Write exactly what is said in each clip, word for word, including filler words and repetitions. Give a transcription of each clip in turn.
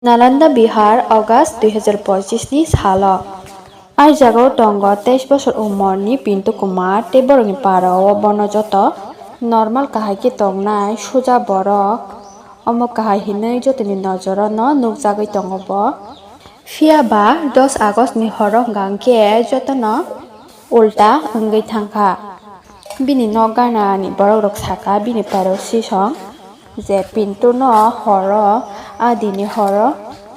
Nalanda, Bihar, August dui hazar pochis ni salo. Ai jagao tongo teis bosor umorni Pintu Kumar tei borokni para-o bono joto normal kahai khe tongnai suja borok. Omo kahai hinwi jotoni nojoro no nukjagwi tongo bo. Phiya ba dos August ni horo hwnkha hwnkhe jotono ulta wngwi thangkha. Bini nok ganani borok rok sakha bini para-o sisong je Pintu no horo, a dini horo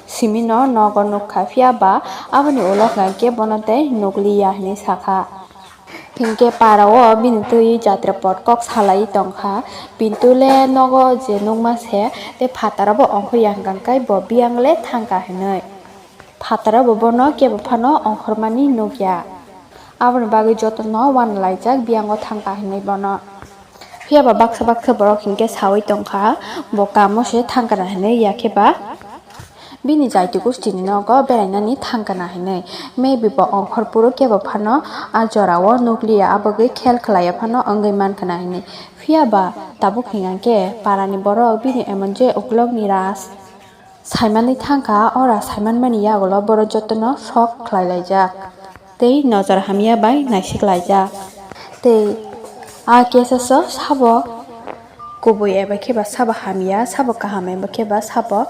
simi no nogo nukha, phiya ba aboni ulo hwnkha hwnkhe bono tei nukliya hinwi sakha. Hinkhe para-o bini twi jatra pot kok salai tongkha, Pintu le nogo je nukma se tei phataro bo ongkhorya hwnkha hwnkhe bo biyang le thangkha hinwi. Phataro bo bono kebo phano ongkhormani nukya. Aboni bagwi jotono uanalaijak biyango thangkha hinwi bono. Phiya ba baksa baksa borok hinkhe saui tongkha, bo kamo se thangkha na hinwi, ya khe ba bini jaiti gustini nogo berainani thangkha na hinwi. Maybe bo ongkhor phuru kebo phano a jorao nukliya, abagwi khel khlaiya phano wngwi mankha na hinwi. Phiya ba tabuk hinkha khe parani borok bini emon je uklokni ras saimanwi thangkha, ora saimanmani yagulo borok jotono sok khlailaijak tei nojor hamya bai naisiklaijak. Tei a cases o sabo kubui eba khe ba sabo hamya, sabo kaham eba khe ba sabo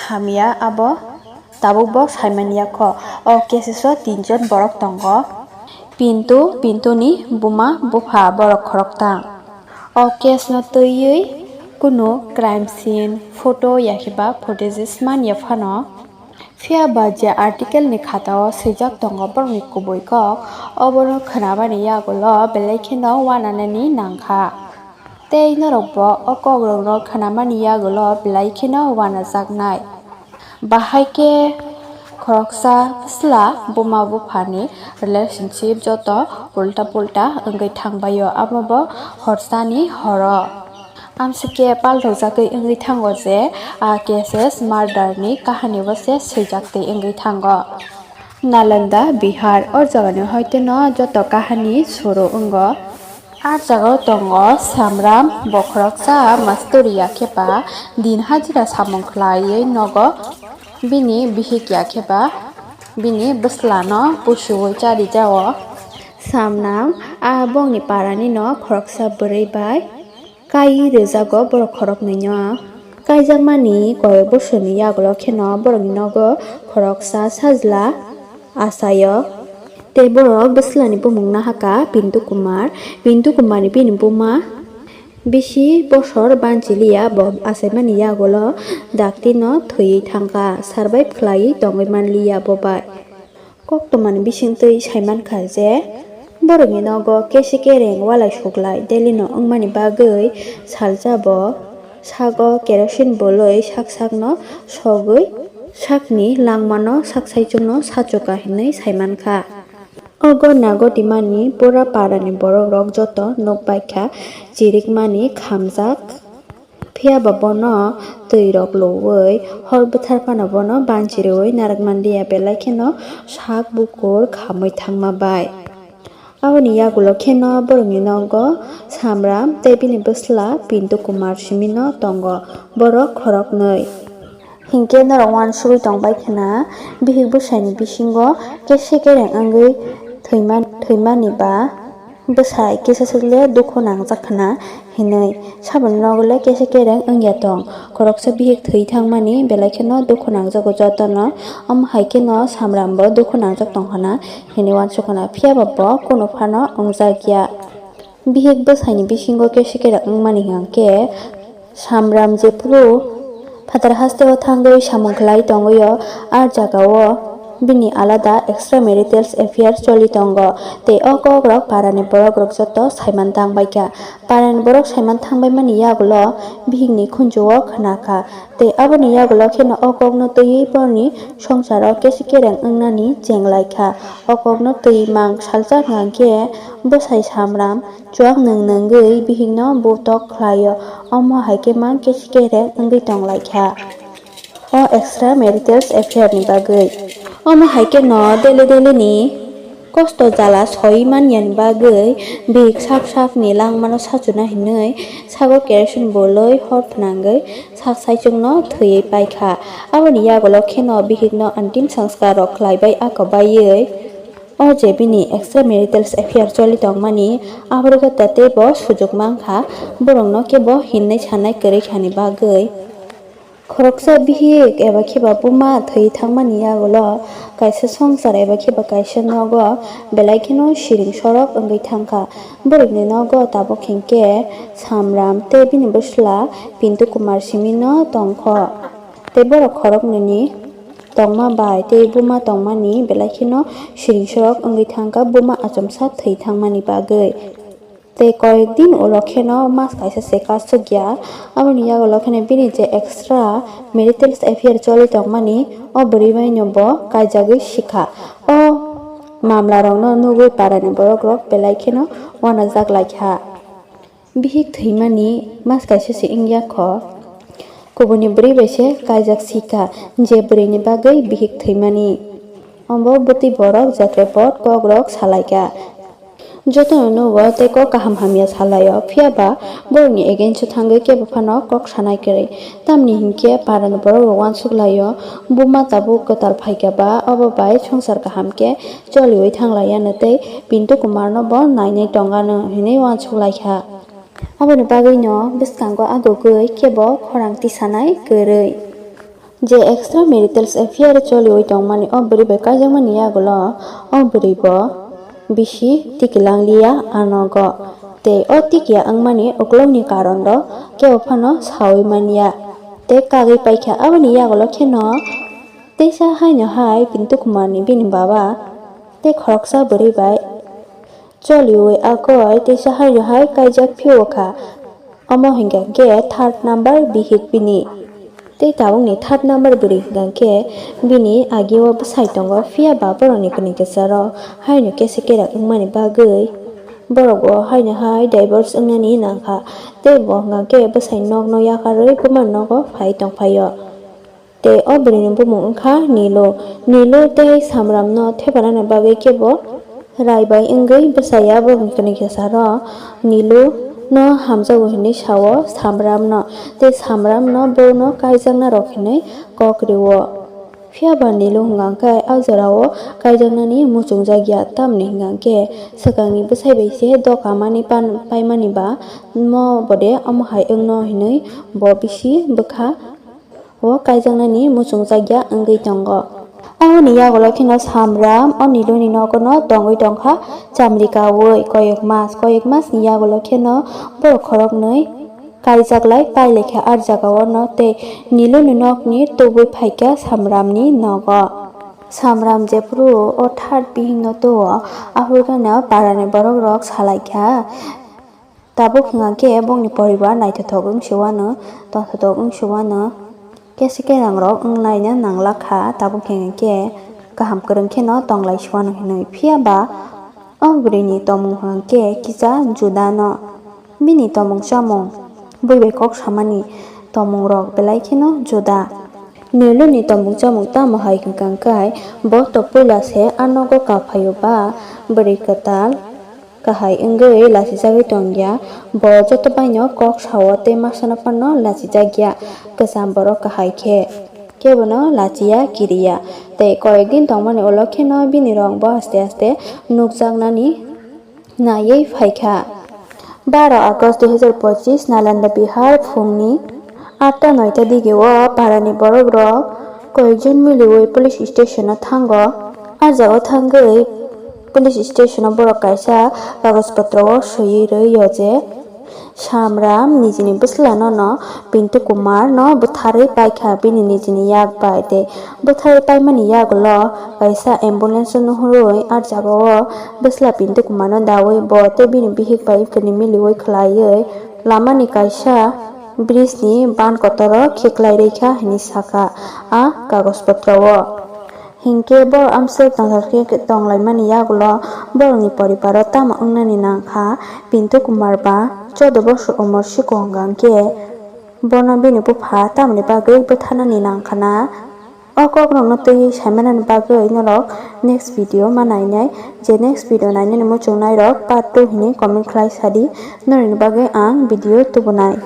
hamya, abo tabuk bo saimanya kho. O cases o tinjon borok tongo, Pintu, Pintuni buma bupha borok khoroktham. O case no twiwi kunu crime scene photo yakhe ba footages manya phano, phiya ba je article ni khata o swijak tongo borokni kubui kok, obono khwnabani yagulo belai kheno uananani nangkha. Tei norok bo o kokrok no khwnamani yagulo belai kheno uanajaknai. Bahai khe khoroksa bwsla buma buphani relationship joto ulta pulta wngwi thangbaio, abo bo horsani horo. Amsike palthokjagwi wngwi thango je a cases murder ni kahani bo se swijak tei wngwi thango. Nalanda, Bihar, o jagani hoiteno joto kahani suru wngo. A jagao tongo Samram, bo khoroksa masturi yakhe ba din hajira samung khlaiwi nogo bini bihik yakhe ba bini bwslano pusuwi charijao. Samram a bongni parani no khoroksa bwrwi bai kai rwjago borok khoroknwino. Kaijakmani koyok bosorni yagulo kheno borokni nogo khoroksa sajla achaio. Tei borok bwslani bumung nahaka Pintu Kumar. Pintu Kumarni bini buma bisi bosor banchi liya, bo achaimani yagulo dakti no thwiwi thangkha, survive khlaiwi tongwi manliya bo bai. Koktwmani bisingtwi saimankha je, borokni nogo kesi kereng walai suklai daily no wngmani bagwi salsa bo sago kerosene bolwi sak sakno sogwi sakni langmano sak saichungno sachuka hinwi saimankha. O gotna gotimani pura parani borokrok joto nukbaikha chirikmani khamjak. Phiya ba bono twi rok luwi hor bwthar phano bono banchi rwui narwk manliya, belai kheno sak bukur khamwi thangma bai. Aboni yagulo kheno borokni nogo Samram tei bini bwsla Pintu Kumar simi no tongo, borok khoroknwi. Hinkhe norok uansugwi tongbai khna, bihik bwsaini bisingo kesi kereng wngwi thwima-, thwimani ba bwsai kisa swk le dukhu nangjak khna hinwi. Saboni nogo le kesi kereng wngya tong. Khoroksa bihik thwi thangmani belai kheno dukhu nangjago jotono. Omo hai kheno Samram bo dukhu nangjak tong khna hinwi uansuk khna, phiya ba bo kunu phano wngjak ya. Bihik bwsaini bisingo kesi kereng wngmani hwnkhe Samram jephuru phatar hasteo thangwi samung khlai tongwio, a jagao bini alada extramarital affair choli tongo. Tei o kokrok parani borokrok joto saiman tangbaikha. Parani borok saiman thangbaimani yagulo bihikni khunjuo khnakha. Tei aboni yagulo kheno o kokno twiwi boroni songsaro kesi kereng wngnani chenglaikha. O kokno twi mang salsa hwnkhe bwsai Samram chuak nwng nwngwi bihikno butok khlaio, omo hai khe mang kesi kereng wngwi tonglaikha o extramarital affair ni bagwi. Omo hai kheno daily daily ni Kosto jala soi manyani bagwi bihik sap sapni langmano sachuna hinwi sago kerosene bolwi hor phnangwi sak saichungno thwiwi paikha. Aboni yagulo kheno bihikno antim sanskar rok khlaibai ako baiwi o je bini extramarital affair choli tongmani aphuru khe tei bo sujuk mankha, borokno kebo hinwi sanai kwrwi khani bagwi. Khoroksa bihik eba khe ba buma thwi thangmani yagulo kaisa swngchar eba khe ba kaisa nogo belai kheno siring sorok wngwi thangkha. Borokni nogo tabuk hinkhe Samram tei bini bwsla Pintu Kumar simino tongkho. Tei borok khoroknwini tongma bai tei buma tongmani belai kheno siring sorok wngwi thangkha buma achomsa thwi thangmani bagwi. Tei koyek din ulo kheno mas kaisa se kasukya. Aboni yagulo kheno bini je extramarital affair choli tongmani, o bwrwi baino bo kaijagwi sikha. O mamlarokno nugwi parani borokrok belai kheno uanajak laikha. Bihik thwimani mas kaisa se wngya kho. Kubuni bwrwi bai se kaijak sikha, je bwrwini bagwi bihik thwimani. Ombo bwtwi borok jaga report kokrok salaikha. Jotono nugo tei kok kaham hamya salaio, phiya ba borokni against-o thangwi kebo phano kok sanai kwrwi. Tamni hinkhe parani borok rok uansuk laio, buma tabuk kwtal phaikha ba, obo bai swngchar kaham khe choliwi thang laiano tei Pintu Kumar no bo nainai tongano hinwi uansuk laikha. Aboni bagwino bwskango agugwi kebo khorang tisanai kwrwi. Je extramarital affair choliwi tongmani o bwrwi bai kaijakmani yagulo o bwrwi bo bisi tikilang liya a nogo. Tei o tikiya wngmani ukulokni karon rok kebo phano sawi manya. Tei kagwi paikha aboni yagulo kheno teisa haino hai Pintu Kumar ni bini baba tei khoroksa bwrwi bai choliwi a koi teisa haino hai kaijak phiyokha. Omo hinkha khe third number bihik bini. Tei tabukni third number bwrwi hinkha khe bini agio bwsai tongo, phiya ba borokni kwnwi kwcharo haino kesa kerak wngmani bagwi borok bo haino hai divorce wngnani nangkha. Tei bo hinkha khe bwsai nokno yakarwi buma nogo phai tongphaio. Tei o bwrwini bumung wngkha Nilu. Nilu tei Samramno thepanani bagwi kebo rai bai wngwi bwsai ya borokni kwnwi kwcharo Niluno hamjago hinwi sao Samramno. Tei Samramno bono kaijakna rok hinwi kok rio. Phiya ba Nilu hwnkha khe a jorao kaijaknani muchungjak ya, tamni hwnkha khe swkangni bwsai bai se doka mani pan-, paimani ba mo bode omo hai wngno hinwi bo bisi bwkha o kaijaknani muchungjak ya wngwi tongo. Aboni yagulo kheno Samram o Niluni nogono tongwi tongkha chamrikaui koyek mas. Koyek masni yagulo kheno borok khoroknwi kaijaklai pailaikha ar jagao no tei Niluni nokni tubui phaikha Samramni nogo. Samram jephuru o third bihikno tuo, aphuru kheno parani borokrok salaikha. Tabuk hwnkha khe bongni poribar naithothok wngsi uanw, tongthothok wngsi uanw, kesa kerangrok wnglaina nanglakha, tabuk hwnkha khe kaham kwrwng kheno tonglai si uanw hinwi. Phiya ba o bwrwini tongmung hwnkha khe kisa juda no. Bini tongmung chamung, bui bai kok samani tongmungrok belai kheno juda. Niluni tongmung chamung tamo hai hwnkha khe bo to puila se a nogo kaphaio ba bwrwi kwtal. Kahai wngwi lachijagwi tongya. Bo joto baino kok sao tei masano phano lachijakya. Kwcham borok kahai khe kebono lachiya kiriya. Tei koyek din tongmani ulo kheno bini rong bo aste aste nukjaknani naiwi phaikha. Baro August dui hazar pochis, Nalanda Bihar, phungni atta noita digio parani borokrok koyekjon miliwi police station-o thango. A jagao thangwi police station-o borok kaisa kagoj potro-o swiwi rw-o je, Samram nijini bwslano no Pintu Kumar no bwtharwi paikha bini nijini yak bai, tei bwtharwi paimani yagulo kaisa ambulance nuhurwi a jagao bwsla Pintu Kumar no dawi bo tei bini bihik bai kwnwi miliwi khwlaiwi lamani kaisa bridge ni ban kotoro khiklai rwkha hinwi sakha a kagoj potro-o. Hinkhe borok amswk tongthok khe tonglaimani yagulo borokni poribaro tamo wngnani nangkha, Pintu Kumar ba choudo bosor umor sikong hwnkhe bono bini bupha tamoni bagwi bwtharnani nangkhana. O kokrokno twiwi saimanani bagwi norok next video ma nainai, je next video nainani muchungnairok part two hwnwi comment khlai sadi, norokni bagwi ang video tubunai.